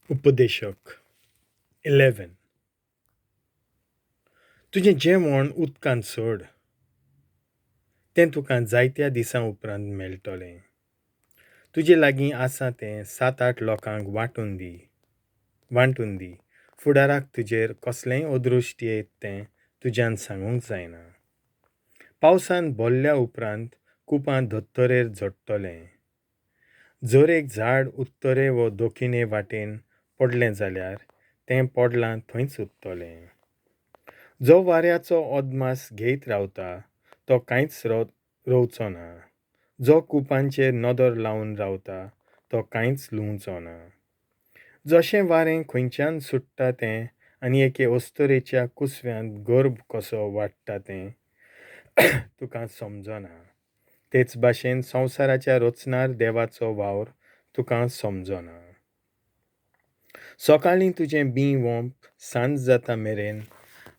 उपदेशक 11. तुजें जेवण उदकांत सोड, तें तुका जायत्या दिसां उपरांत मेळटलें. तुजे लागीं आसा तें 7-8 लोकांक वांटून दी वांटून दी. फुडाराक तुजेर कसलेंय अदृश्ट येत तें तुज्यान सांगूंक जायना. पावसान भरल्या उपरांत कुपां धर्तरेर झडटलें. जर एक झाड उत्तरे वो दक्षिणे वाटेन पडलें जाल्यार तें पडलां थंयच उरतलें. जो वाऱ्याचो अदमास घेयत रावता तो कांयच रोवचो ना. जो कुपांचेर नदर लावन रावता तो कांयच लुवचो ना. जशें वारें खंयच्यान सुट्टा तें आनी एके अस्तरेच्या कुसव्यांत गर्भ कसो वाडटा तें तुका समजना, तेच भाशेन संवसाराच्या रचणार देवाचो वावर तुका समजना. सकाळीं तुजें बीं वोंप सांज जाता मेरेन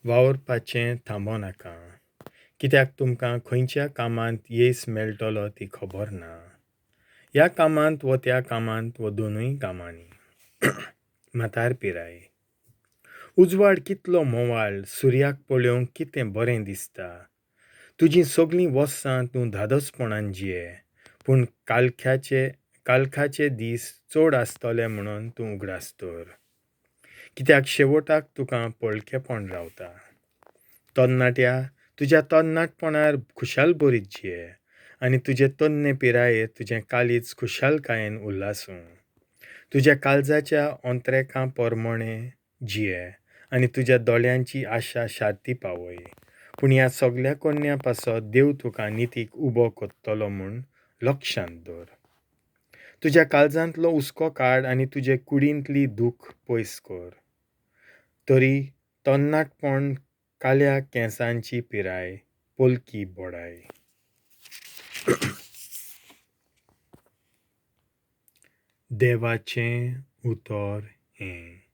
वावुरपाचें थांबो नाका, कित्याक तुमकां खंयच्या कामांत येस मेळटलो ती खबर ना. ह्या कामांत वो त्या कामांत वो दोनूय कामांनी. म्हातार पिराय. उजवाड कितलो म्होंवाळ, सुर्याक पळोवंक कितें बरें दिसता. तुजीं सगलीं वर्सां तूं धादोसपणान जिये, पूण काळखाचे दीस चड आसतले म्हणून तूं उगडास दवर, कित्याक शेवटाक तुका पळकेपण रावता. तरणाट्या, तुज्या तरणाटपणार खुशाल बरीत जिये आनी तुजे तरणे पिरायेर तुजें काळीज खुशालकायेन उल्हासूं. तुज्या काळजाच्या अंतरेका परमणें जिये आनी तुज्या दोळ्यांची आशा शांती पावय. पूण ह्या सगल्या करण्या पासत देव तुका नितीक उबो करतलो म्हूण लक्षांत दवर. तुज्या काळजांतलो हुस्को काड आनी तुजे कुडींतली दूख पयस कर. तरी तरणाटपण काळ्या केंसांची पिराय पोलकी बडाय. देवाचें उतर हें.